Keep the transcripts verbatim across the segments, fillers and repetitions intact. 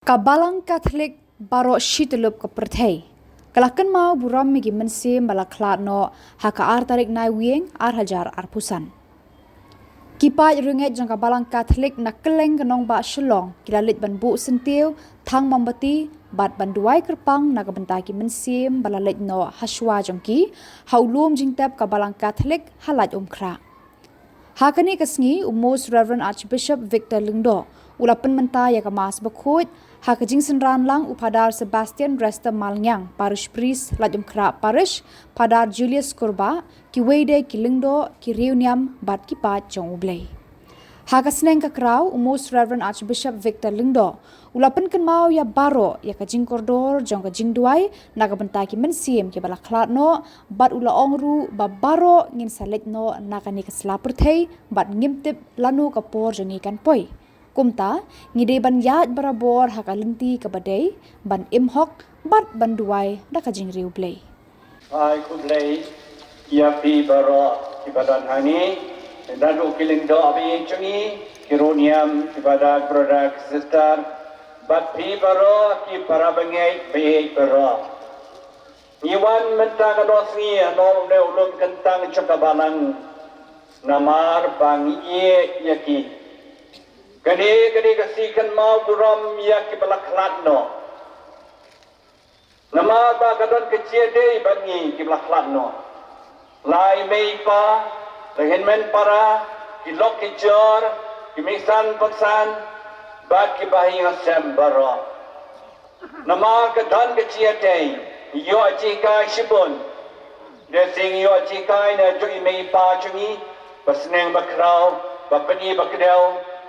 Ka Balang Katholik baroh shityllup ka pyrthei ka la kynmaw burom ïa ki mynsiem ba la khlad noh ha ka ar tarik Naiwieng ar hajar arphew san. Ki paid riew ngeit jong ka Balang Katholik na kylleng ka nongbah Shillong ki la leit ban buh syntiew, thang mombati bad ban duwai kyrpang na ka bynta ki mynsiem ba la leit noh hashwa jong ki ha u lum jingtep ka Balang Katholik ha Laitumkhrah. Ha kane ka sngi u Most Reverend Archbishop Victor Lyngdoh u la pynmynta ïa ka Mass Bakhuid ha ka jingsynran lang u Phadar Sebastian Resta Malngiang, Parish Priest Laitumkhrah Parish, Phadar Julius Kurbah, kiwei de ki lyngdoh, ki riewniam bad ki paid jong U Blei. Ha ka sneng ka kraw u Most Reverend Archbishop Victor Lyngdoh u la pynkynmaw ïa baroh ïa ka jingkordor jong ka jingduwai na ka bynta ki mynsiem kiba la khlad noh, bad u la ong ruh ba baroh ngin sa leit noh na kane ka sla pyrthei bad ngim tip lano ka por jong ngi kan poi. Kumta ngi dei ban ïaid barabor ha ka lynti kaba dei, ban im hok bad ban duwai da ka jingriewblei. Ai khublei ïa phi baroh kiba don hangne, naduh ki lyngdoh ba ïeit jong ngi, ki riewniam, ki brother, brother, ki sister, bad phi baroh ki para bangeit baieit baroh. Ngi wan mynta ka doh sngi halor une u lum kyntang jong ka balang namar ba ngi ïeit ïa ki. Kane, kane ka sngi kynmaw burom ïa kiba la khlad noh. Namar ba ka don ka jingïadei bad ngi kiba la khlad noh. La i mei i pa, la hynmen para, ki lok ki jor, ki meisan pansan, bad ki bahaïing hasem baroh. Namar ka don ka jingïadei, ïoh jinghikai shibun. Dei sing ïoh jinghikai na jong i mei i pa jong ngi, ba sneng ba khraw, ba pyni ba kdew,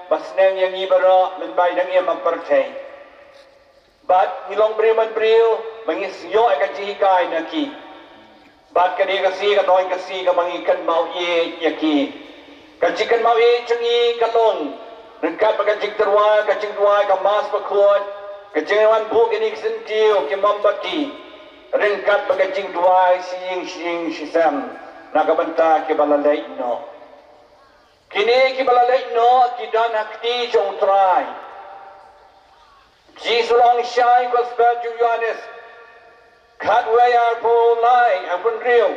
ba sneng ïa ngi baroh, lymbai dang ïa ma pyrthei. Bad ngi long briew man briew, ba ngi ïoh ka jinghikai na ki. Bad kane ka sngi ka don ka sngi kaba ngi kynmaw ïeit ïa ki. Ka jingkynmaw ïeit jong ngi ka long ryngkat bad ka jingtyrwa, ka jingduwai, ka Mass Bakhuid, ka jingwan buh kine ki syntiew, ki mombati. Ryngkat bad ka jingduwai shi ïing shi ïing shi sem na ka bynta kiba la leit noh. Kine kiba la leit noh ki don ha kti jong U Trai. Jisu u la ong shai, Gospel jong u Ïoannis khatwei arphew lai, arphew hynriew,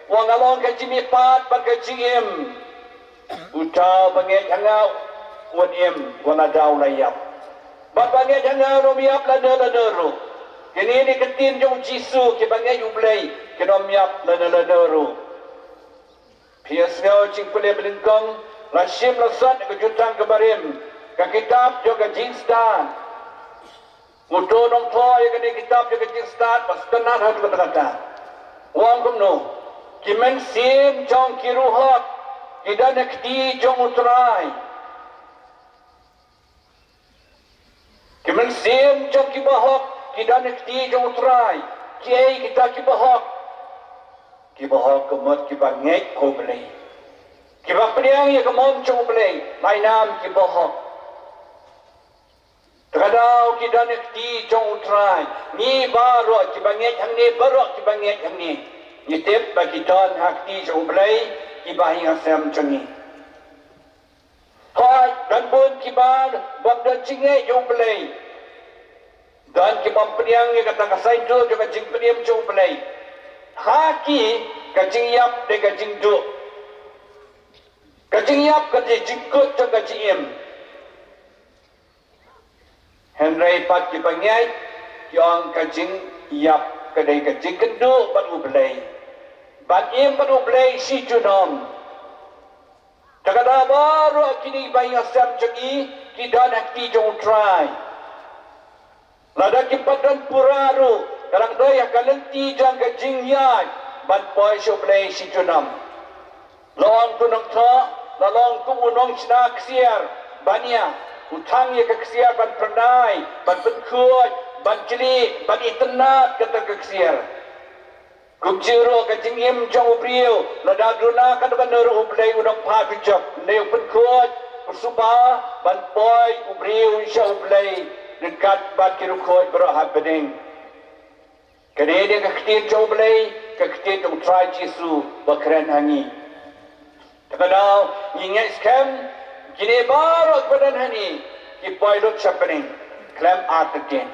u ong nga long ka jingmihpat bad ka jingim. Uta uba ngeit ha nga un im wat lada u la ïap. Bad ba ngeit ha nga un ym ïap lano lano ruh. Kine ki ktien jong U Jisu, kiba ngeit U Blei kin ym ïap lano lano ruh. Phi ïohsngew jingpule ba nyngkong, la shim la sot ka jutang ka barim, ka kitab jong ka jingstad. Uto u nongthoh ïa kane ka kitab jong ka jingstad ba sngewtynnat ha kata kata. U ong kumno, ki mynsiem jong ki riewhok ki don ha kti jong U Trai. Ki mynsiem jong ki bahok ki don ha kti jong U Trai. Kiei kita ki bahok? Ki bahok ka mut kiba ngeit ha U Blei, kiba pdiang ïa ka mon jong U Blei, lai nam ki bahok. Te ka daw ki don ha kti jong U Trai. Ngi baroh kiba ngeit hangne, baroh kiba ngeit hangne, ngi tip ba ki don ha kti jong U Blei ki bahaïing hasem jong ngi. Hooid, don bun kiba bym don jingngeit ïa U Blei. Don ki bym pdiang ïa kata ka saiñdur jong ka jingpynim jong U Blei. Ha ki, ka jingïap dei ka jingduh. Ka jingïap ka dei jingkut jong ka jingim. Hynrei pat kiba ngeit ki ong ka jingïap ka dei ka jingkynduh bad U Blei, ban im bad U Blei shi junom. Te ka daw baroh kine ki bahaïing hasem jong ngi ki don ha kti jong U Trai. Lada kim pat don pura ruh, ka dang dei ha ka lynti jong ka jingïaid ban poi sha U Blei shi junom. La ong kum u nongthoh, la long kum u nongshna ksiar, ban ïa, u thang ïa ka ksiar ban pyrdai, ban pynkhuid, ban jli, ban itynnad kata ka ksiar. Kumjuh ruh ka jingim jong u briew, lada duna katba nuru U Blei u nongpha bijop, ne u pynkhuid, u suba ban poi u briew sha U Blei ryngkat bad ki riewkhuid baroh ha bneng. Kane dei ka ktien jong U Blei, ka ktien jong U Trai Jisu ba kren ha ngi. Te ka daw ngi ngeit skhem, kine baroh kiba don hangne ki poi lut sha bneng. Khlem artatien.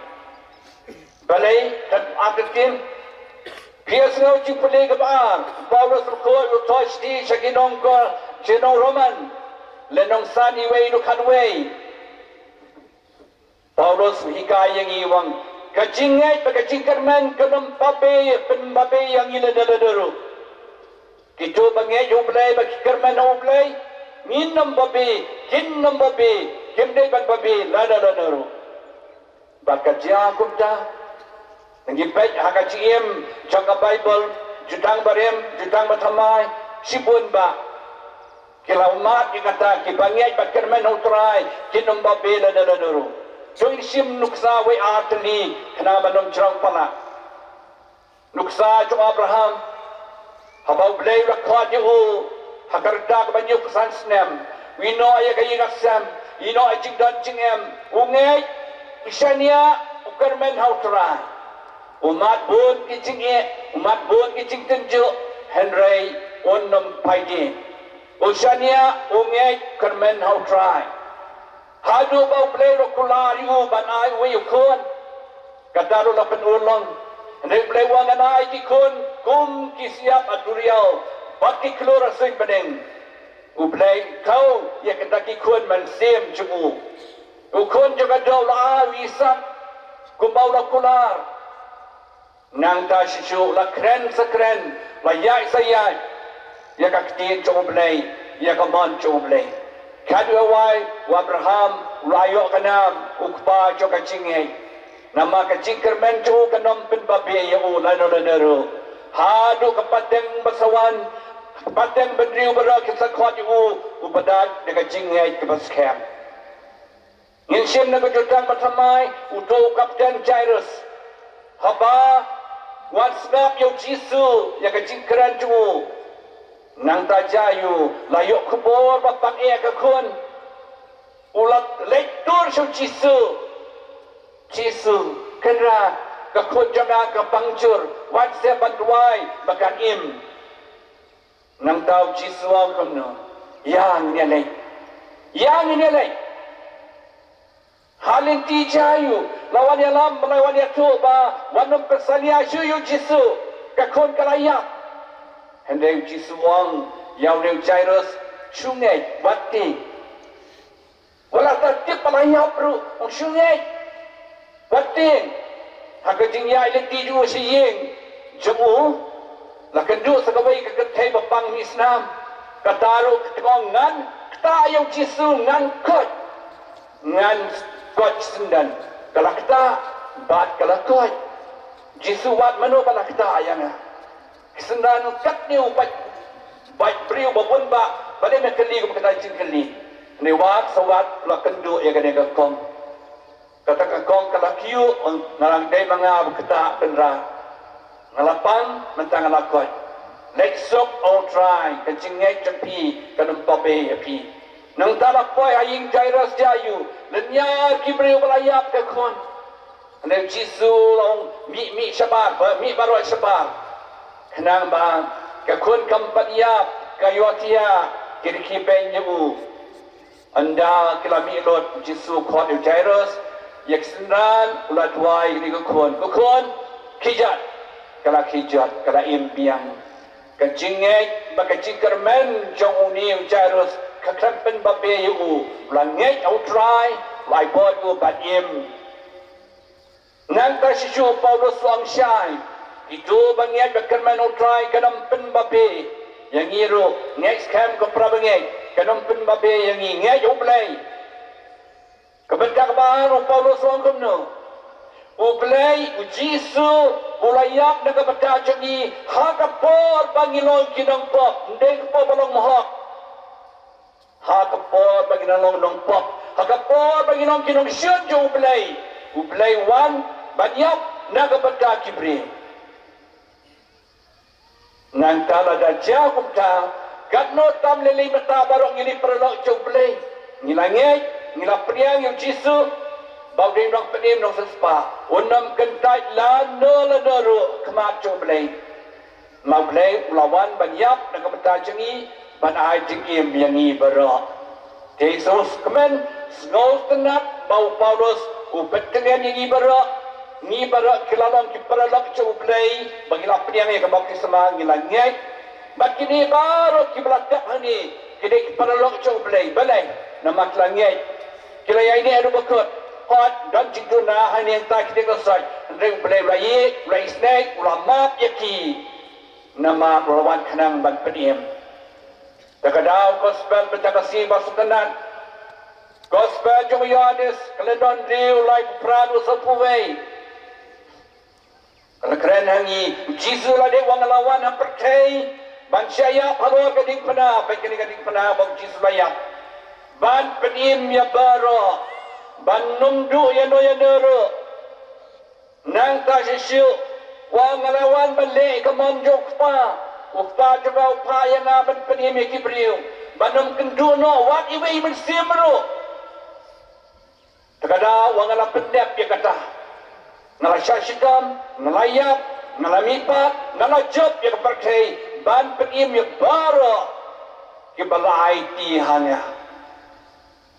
Balei khlem artatien? Phi ïa sngew jingpule kaba ar, Paulus u khot u thoh sha ki nong ko, ki nong Roman, le nong san iwei ïa u khatwei. Paulus u hikai ïa ngi u ong, ka jingngeit bad ka jingkyrmen kan ym babe, pynbabe ïa ngi lada lada ruh. Kito ba ngeit ha U Blei bad ki kyrmen ha U Blei, ngin ym babe, kin ym babe, kim dei ban babe lada lada ruh. Bad ka jia kumta, ngi peit ha ka jingim jong ka Baibl, jutang barim, jutang bathymmai, shibun bah ki la mad ïa kata, kiba ngeit bad kyrmen ha U Trai kin ym babe lada lada ruh. To ngin shim nuksa wei ar tylli khnang ban ym jrong palat. Nuksa jong u Abraham, haba U Blei u la khot ïa u ha ka rta kaba hynñiew phew san snem, u ïehnoh ïa ka ïing ka sem, u ïehnoh ïa ka jingdon jingem, u ngeit, u shaniah, u kyrmen ha U Trai. U mad bun ki jingeh, u mad bun ki jingtynjuh, hynrei un ym phai dien. U shaniah, u ngeit, u kyrmen ha U Trai. Haduh ba U Blei u la kular ïa u ban ai uwei u khun. Kata ruh la pynurlong. Hynrei U Blei u ong, ngan ai ki khun kum ki siap ha duriaw bad ki khlur ha suiñ bneng. U Blei u khaw ïa kita ki khun mynsiem jong u. U khun jong ka doh u la ai u Isaak kumba u la kular. Nangta shisha u la kren sa kren, u la ïaid sa ïaid ïa ka ktien jong U Blei, ïa ka mon jong U Blei. Khatduh wai, u Abraham u la ïoh ka nam u kpa jong ka jingngeit. Namar ka jingkyrmen jong u kan ym pynbabe ïa u lano lano ruh. Haduh ka pateng ba sa wan, ka pateng bynriew baroh kin sa khot ïa u, u badei da ka jingngeit kaba skhem. Ngin shim na ka jutang bathymmai, uto u kapten Jairus. Haba u wan sngap ïa u Jisu, ïa ka jingkren jong u. Nangta jia ïa u, la ïoh khubor ba pang eh ka khun. U la leit tur sha u Jisu. Jisu, Kynrad, ka khun jong nga ka pang jur, wan seh ban duwai ba kan im. Nangta u Jisu u ong kumno? Ïa ngin ïa leit. Ïa ngin ïa leit. Ha lynti jia ïa u, la wan ïalam, la wan ïathuh ba wan ym pynsalia shuh ïa u Jisu, ka khun ka la ïap. Hynrei u Jisu u ong ïa une u Jairus, shu ngeit, wat tieng. Wat la tip ba la ïap ruh, ong shu ngeit. Wat tieng. Ha ka jingïaid lynti jong u sha ïing jong u, la kynduh sa kawei ka kynthei ba pang mih snam. Kata ruh ka ong ngan ktah ïa u Jisu, ngan koit. Ngan koit syndon. Ka la ktah bad ka la koit. Jisu, wat mano ba la ktah ïa nga? Ki synran katne u bad, bad briew ba bun bah, ba dei na kylli kum kata jingkylli. Hynrei wat sa wat la kynduh ïa kane ka kong. Kata ka kong ka la kyiuh, nga la dei ma nga ba ktah Kynrad. Nga la pang, mynta nga la koit. Leit suk, O Trai, ka jingngeit jong phi kan ym babe ïa phi. Nangta la poi ha ïing Jairus jia ïa u, lynñiar ki briew ba la ïap ka khun. Hynrei u Jisu u la ong, mih, mih shabar, ba mih baroh shabar. Khnang ba ka khun kam pat ïap, ka ïohthiah, ki rkhie beiñ ïa u. Ynda ki la mih lut, u Jisu u khot ïa u Jairus, ïa ki synran, u la duwai ïa ka khun. Ka khun, khie jot. Ka la khie jot, ka la im biang. Ka jingngeit bad ka jingkyrmen jong une u Jairus ka khlem pynbabe ïa u. U la ngeit ha u Trai, u la ai bor ïa u ban im. Nangta shisha u Paulus u ong shai, kito ba ngeit bad kyrmen ha u Trai kan ym pynbabe. Ïa ngi ruh, ngeit skhem ko para bangeit, kan ym pynbabe ïa ngi, ngeit ha u Blei. Ka bynta kaba ar u Paulus u ong kumno? U Blei, u Jisu, u la ïap na ka bynta jong ngi, ha ka por ba ngi long ki nongpop, ym dei ka por ba long mohok. Ha ka por ba ngi long nongpop, ha ka por ba ngi long ki nongshun jong u Blei, u Blei u wan ban ïap na ka bynta ki briew. Nangta lada jia kumta, katno tam lei lei mynta baroh ngi li paralok jong u Blei. Ngi la ngeit, ngi la pdiang ïa u Jisu ba u dei u nongpynim nongsiewspah, un ym kyntait lano lano ruh ha khmat jong u Blei. Ma u Blei u la wan ban ïap na ka bynta jong ngi, ban ai jingim ïa ngi baroh. Te sngewkmen, sngewtynnat ba u Paulus U pyntngen ïa ngi baroh, ngi baroh ki la long ki paralok jong U Blei, ba ngi la pdiang ïa ka baptisma, ngi la ngeit. Bad kine baroh kiba la tep hangne, ki dei ki paralok jong U Blei, balei? Namar ki la ngeit. Ki la ïaineh ruh bakut, hooid, don jingduna hangne hangta ki dieng dohsoi, hynrei U Blei u la ïeit, u la isynei, u la map ïa ki. Namar u la wan khnang ban pynim. Te ka daw gospel mynta ka sngi ba sngewtynnat. Gospel jong u Ïoannis, ka lynnong hynriew, laiphew phra haduh sawphew wei. Ka la kren ha ngi, U Jisu la dei u ba nga la wan ha pyrthei ban shah ïap halor ka diengphna, bad kane ka diengphna ba U Jisu la ïap, ban pynim ïa baroh, ban ym duh ïano ïano ruh. Nangta shisha, u ong nga la wan ban leh ïa ka mon jong u Kpa. U Kpa jong nga u phah ïa nga ban pynim ïa ki briew, ban ym kynduh noh wat iwei i mynsiem ruh. Te ka daw u ong nga la pyndep ïa kata. Nga la shah shitom, nga la ïap, nga la mihpat, nga la jop ïa ka pyrthei, ban pynim ïa baroh kiba la aiti ha nga.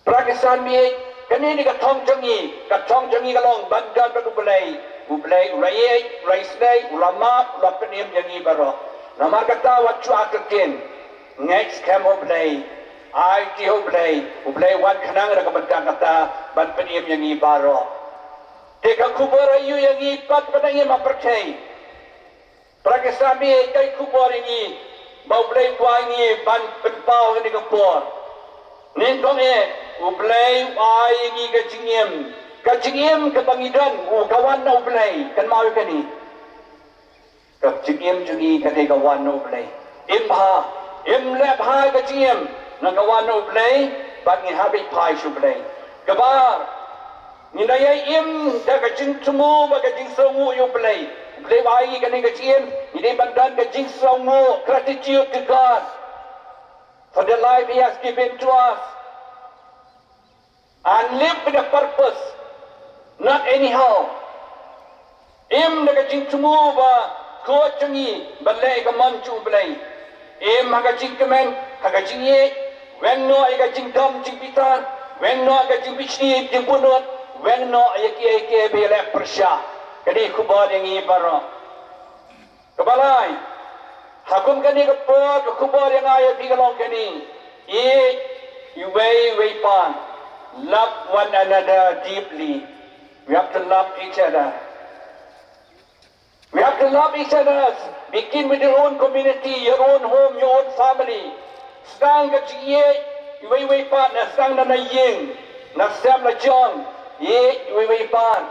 Para ki san baieit, kane dei ka thong jong ngi, ka thong jong ngi ka long ban don bad U Blei. U Blei u la ïeit, u la isynei, u la map, u la pynim ïa ngi baroh. Namar kata wat shu act ktien. Ngeit skhem ha U Blei. Aiti ha U Blei. U Blei u wan khnang da ka bynta kata ban pynim ïa ngi baroh. Te ka khubor aïu ïa ngi pat ba dang im ha pyrthei? Para ki san baieit, ka khubor ïa ngi ba U Blei u kwah ïa ngi ban pynpaw ha kane ka por. Nyngkong eh, U Blei u ai ïa ngi ka jingim. Ka jingim kaba ngi don, u ka wan na U Blei, kynmaw ïa kane. Ka jingim jong ngi ka dei ka wan na U Blei. Im bha, im leh bha ka jingim, nga ka wan na U Blei, bad ngi hap beit phai sha U Blei. Kaba ar, ngi nang ïai im da ka jingthmu bad ka jingsngewnguh ïa U Blei. U Blei u ai ïa ngi kane ka jingim, ngi dei ban don ka jingsngewnguh, gratitude to God for the life He has given to us. And live with a purpose, not anyhow. Im da ka jingthmu ba khuid jong ngi ban leh ïa ka mon jong U Blei. Im ha ka jingkmen, ha ka jingïeit, weng noh ïa ka jingdom jingbitar, weng noh ïa ka jingbishni jingbunnud, weng noh ïa kiei kiei ba ïaleh pyrshah. Ka dei khubor ïa ngi baroh. Kaba lai, ha kum kane ka por ka khubor ïa nga ïa phi ka long kane. Ïeit iwei iwei pat. Love one another deeply. We have to love each other. We have to love each other. Begin with your own community, your own home, your own family. Sdang ka jingïeit iwei iwei pat, na sdang na na ïing, na sem na jong, ïeit iwei iwei pat.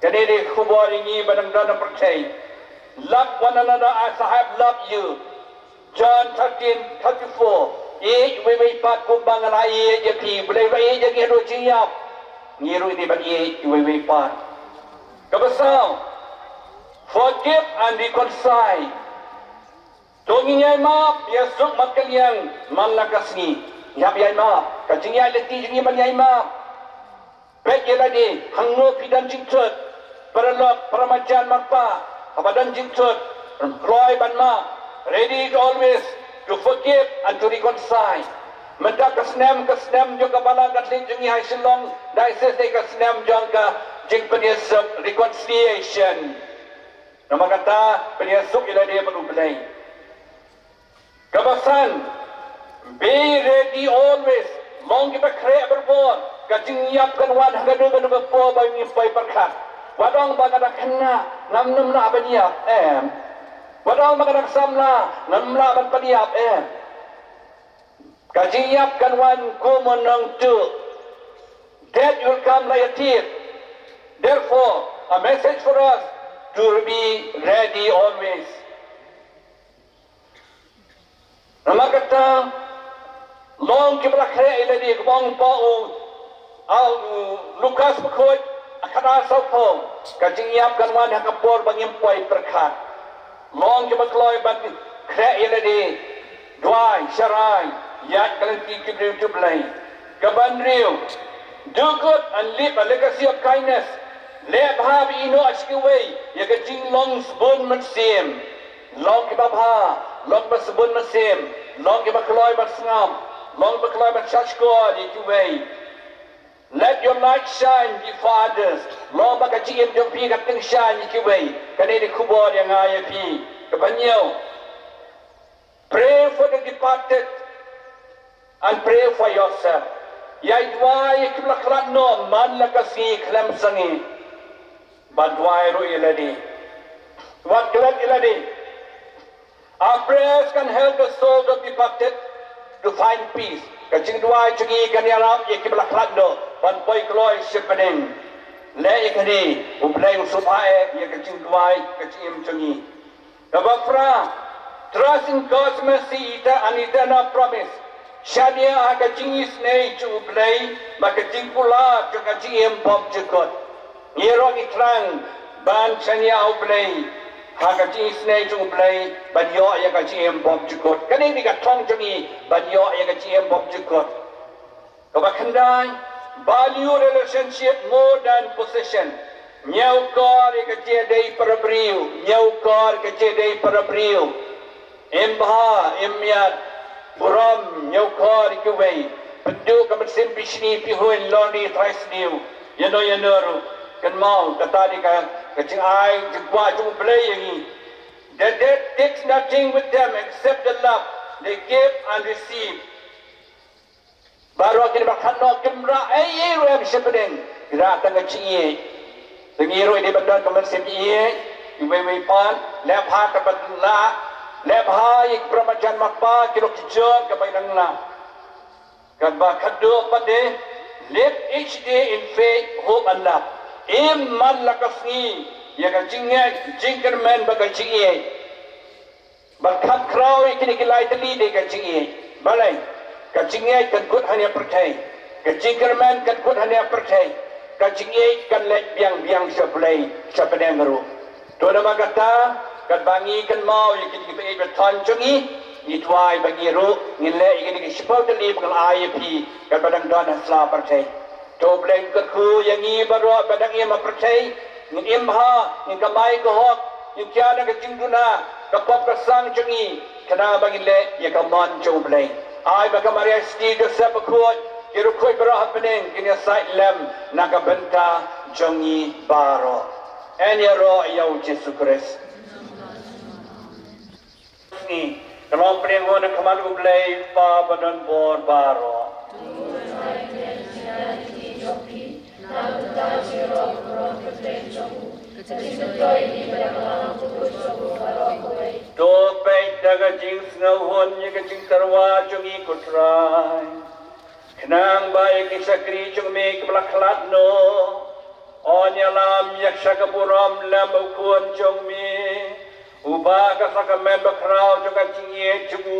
Kane dei khubor ïa ngi ba dang don ha pyrthei. Love one another as I have loved you. John thirteen thirty-four. Ïeit iwei iwei pat kumba nga la ïeit ïa phi. Blei ba ïeit ïa ngi haduh jingïap. Ngi ruh ngi ban ïeit iwei iwei pat. Kaba saw. Forgive and reconcile. To ngin ïai map, ïa suk mat ka liang man la ka sngi. Ïa ïai map. Ka jingïaid lynti jong ngi ban ïai map. Peit ïa lade, hangno phi don jingthut. Paralok, para marjan marpa, haba don jingthut, kloi ban map, ready to always to forgive and to reconcile. Mynta ka snem, ka snem jong ka Balang Katholik jong ngi ha Shillong Diocese, dei ka snem jong ka jingpynïasuk, reconciliation. Namar kata, pynïasuk ïa lade bad U Blei. Kaba san, be ready always. Long kiba khreh barabor. Ka jingïap kan wan ha kano kano ka por ba ngim poi pyrkhat. Wat ong ba nga dang khynnah, ngam nym lah ban ïap, em. Wat ong ba nga dang samla, ngam lah ban pynïap, em. Ka jingïap kan wan kum u nongtuh. Death will come like a thief. Therefore, a message for us to be ready always. Namar kata, long kiba la khreh ïa lade, kumba ong pa u, a u Lukas bakhuid, a khatar sawphew, ka jingïap kan wan ha ka por ba ngim poi pyrkhat. Long kiba kloi ban khreh ïa lade, duwai, sharai, ïaid ka lynti ki briew ki Blei. Kaba hynriew, do good and leave a legacy of kindness. Leh bha bad ïehnoh sha kiwei, ïa ka jinglong sbun mynsiem. Long kiba bha, long ba sbun mynsiem, long kiba kloi ban sngap, long ba kloi ban shahshkor ïa kiwei. Let your light shine before others. Long ba ka jingim jong phi kan tyngshaiñ ïa kiwei. Kane ka dei ka khubor ïa nga ïa phi. Kaba hynñiew. Pray for the departed and pray for yourself. Ïai duwai ïa kiba la khlad noh man la ka sngi khlem sangeh. Bad duwai ruh ïa lade. Wat klet ïa lade. Our prayers can help the souls of departed to find peace. Ka jingduwai jong ngi kan ïarap ïa kiba la khlad noh ban poi kloi sha bneng. Leh ïa kane, U Blei un sumar ïa ka jingduwai ka jingim jong ngi. Kaba phra, trust in God's mercy and eternal promise. Shaniah ha ka jingisynei jong U Blei bad ka jingkular jong ka jingim bymjukut. Ngi ruh ngi thrang ban shaniah ha U Blei ha ka jingisynei jong U Blei ban ïoh ïa ka jingim bymjukut. Kane ka dei ka thong jong ngi ban ïoh ïa ka jingim bymjukut. Kaba khyndai, value relationship more than possession. Ñiewkor ïa ka jingïadei para briew, ñiewkor ïa ka jingïadei para briew. Im bha, im miat, burom, ñiewkor ïa kiwei. Pynduh ka mynsiem bishni, pyrshah lorni trai sniew. Ïano ïano ruh, kynmaw, kata dei ka, ka jingai jingkwah jong U Blei ïa ngi. The dead takes nothing with them except the love they give and receive. Baroh kine ba khlad noh kim rah ei ei ruh em sha bneng. Ki rah tang ka jingïeit. Te ngi ruh dei ban don ka mynsiem ïeit. Iwei iwei pat, leh bha kaba dang lah. Leh bha ïa ki para marjan marpa, ki lok ki jor kaba dang lah. Kaba khatduh pat de, live each day in faith, hope and love. Im man la ka sngi ïa ka jingngeit, jingkyrmen bad ka jingïeit. Bad kham khraw ïa kine ki lai tylli dei ka jingïeit. Balei? Ka jingïeit kan kut hangne ha pyrthei. Ka jingkyrmen kan kut hangne ha pyrthei. Ka jingïeit kan leit biang biang sha U Blei sha bneng ruh. To namar kata, katba ngi kynmaw ïa kine ki ba ïeit ba thon jong ngi, ngi duwai ba ngi ruh ngin leh ïa kine ki shiphew tylli ba ngi la ai ïa phi katba dang don ha sla pyrthei. To U Blei un kyrkhu ïa ngi baroh ba dang im ha pyrthei, ngin im bha, ngin kamai ka hok, ngin kiar na ka jingduna, ka pop ka sang jong ngi, khnang ba ngin leh ïa ka mon jong U Blei. Ai ba ka Maria Theisotti, Joseph bakhuid, ki riewkhuid baroh ha bneng kin ïasaid lem na ka bynta jong ngi baroh. Yn ïaroh ïa U Jisu Khrist. Sngi. Ka long pdeng hon ha khmat U Blei Kpa ba don bor baroh. To peit da ka jingsngewhun ïa ka jingtyrwa jong ngi ko Trai. Khnang ba ïa ki shakri jong me kiba la khlad noh, yn ïalam ïa ka shaka burom lem U Khun jong me, uba ka sakramen bakhraw jong ka jingïeit jong u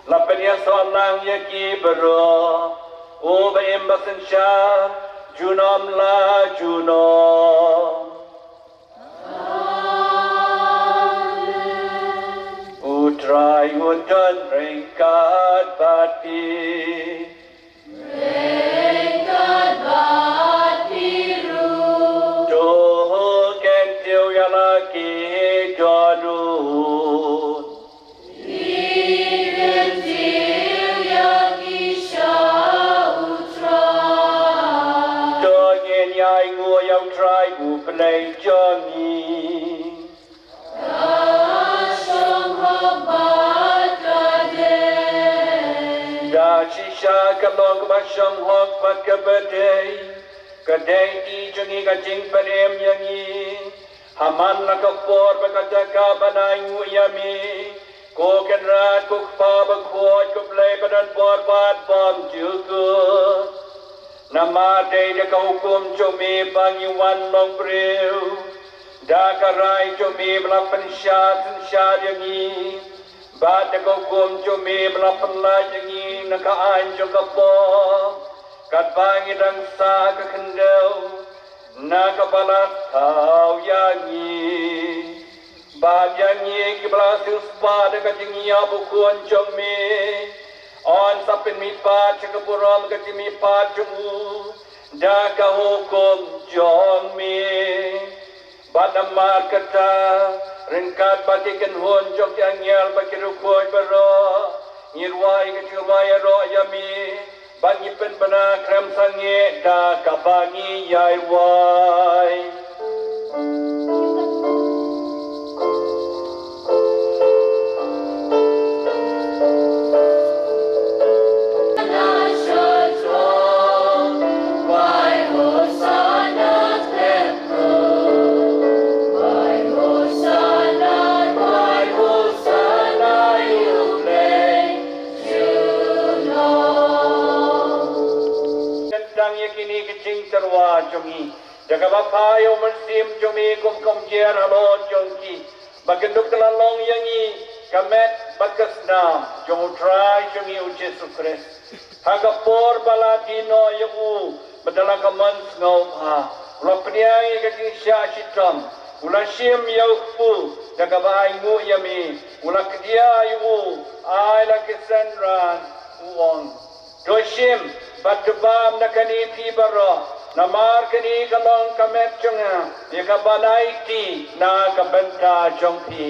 la pynïasoh lang ïa ki baroh, uba im ba synshar junom la junom. U Trai un don ryngkat bad phi. Ryngkat bad phi ruh. To kyntiew ïa la ki dohnud. Kyntiew ïa ngi sha U Trai. To ngin ïai nguh ïa U Trai U Blei jong ngi. Ka shong hok bad ka dei. Da shisha ka long kaba shong hok bad kaba dei, ka dei jong ngi ka jingpynim ïa ngi. Ha man la ka por bad ka jaka ban ai nguh ïa me, ko Kynrad ko Kpa bakhuid, ko Blei ba don bor bad bymjukut. Namar dei da ka hukum jong me ba ngi wan long briew, da ka rai jong me ba la pynshad synshar ïa ngi, bad da ka hukum jong me ba la pynlait ïa ngi na ka aiñ jong ka pop, katba ngi dang sah ha ka khyndew na kaba la thaw ïa ngi. Bad ïa ngi kiba la siewspah da ka jingïap U Khun jong me, yn sa pynmihpat sha ka burom ka jingmihpat jong u da ka hukum jong me. Bad namar kata, ryngkat bad ki kynhun jong ki angel bad ki riewkhuid baroh, ngi rwai ka jingrwai ïaroh ïa me, Ba ngi pynbna khlem sangeh da kaba ngi ïai wai. Kyntang ïa kine ki jingtyrwa jong ngi da kaba phai ïa u mynsiem jong me kum ka umjer halor jong ki, ba kin dup ka la long ïa ngi ka met bad ka snam jong U Trai jong ngi U Jisu Khrist. Ha ka por ba la die noh ïa u, ba da la ka mon sngewbha u la pdiang ïa ka jingshah shitom, u la shim ïa u kpu da kaba ainguh ïa me, u la kdiah ïa u, ai la ki synran, u ong: To shim bad to bam na kane phi baroh, namar kane ka long ka met jong nga, ïa kaban aiti na ka bynta jong phi.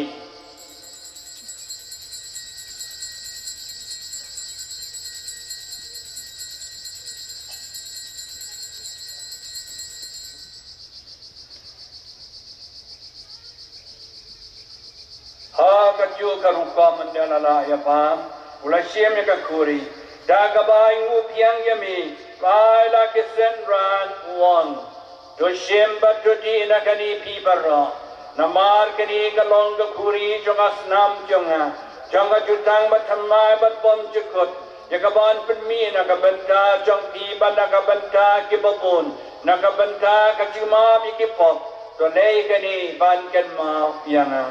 Ha kajuh ka rukom ynda la lah ïa bam, u la shim ïa ka khuri, da kaba ainguh pdiang ïa me, ai la ki synran, u ong: To shim bad to dih na kane phi baroh, namar kane ka long ka khuri jong ka snam jong nga, jong ka jutang bathymmai bad bymjukut, ïa kaban pynmih na ka bynta jong phi bad na ka bynta kiba bun, na ka bynta ka jingmap ïa ki pop. To leh kane ban kynmaw ïa nga.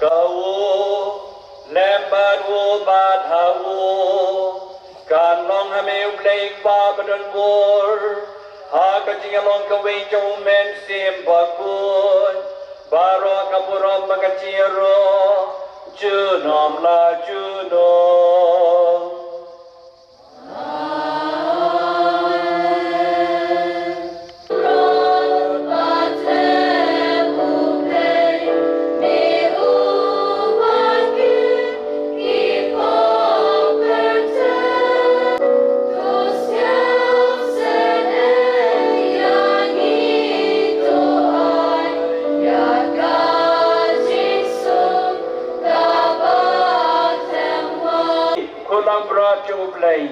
Ka u lem bad u bad ha u kan long ha me U Blei Kpa badonbor, ha ka jingïalong kawei jong U Mynsiem Bakhuid, baroh ka burom bad ka jingïaroh junom la junom. Ko Langbrot jong U Blei,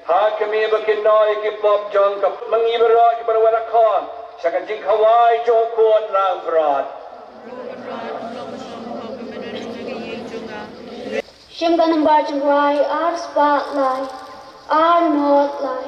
ha kmie ba kin noh ïa ki pop jong ka, ma ngi baroh kiba la wan khot sha ka jingkhawai jong u Khun Langbrot. Shim ka nombar jingrwai ar spah lai, ar nod lai.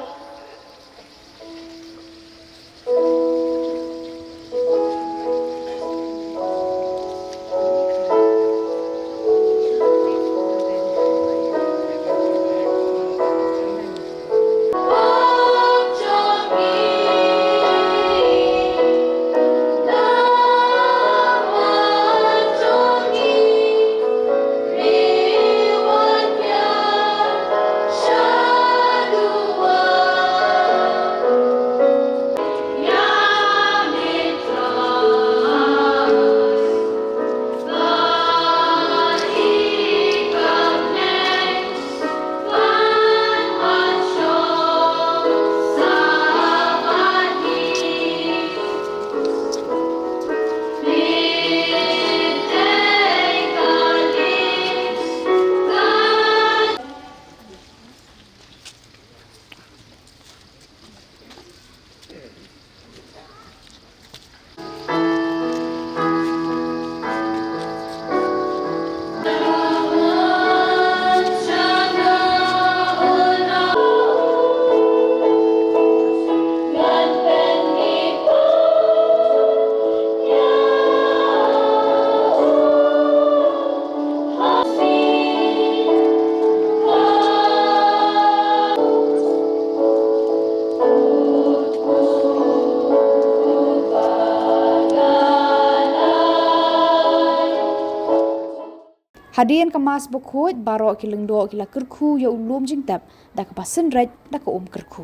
Hadien ka Mass bakhuid, baroh ki lyngdoh ki la kyrkhu ïa u lum jingtep da kaba synreit da ka um kyrkhu.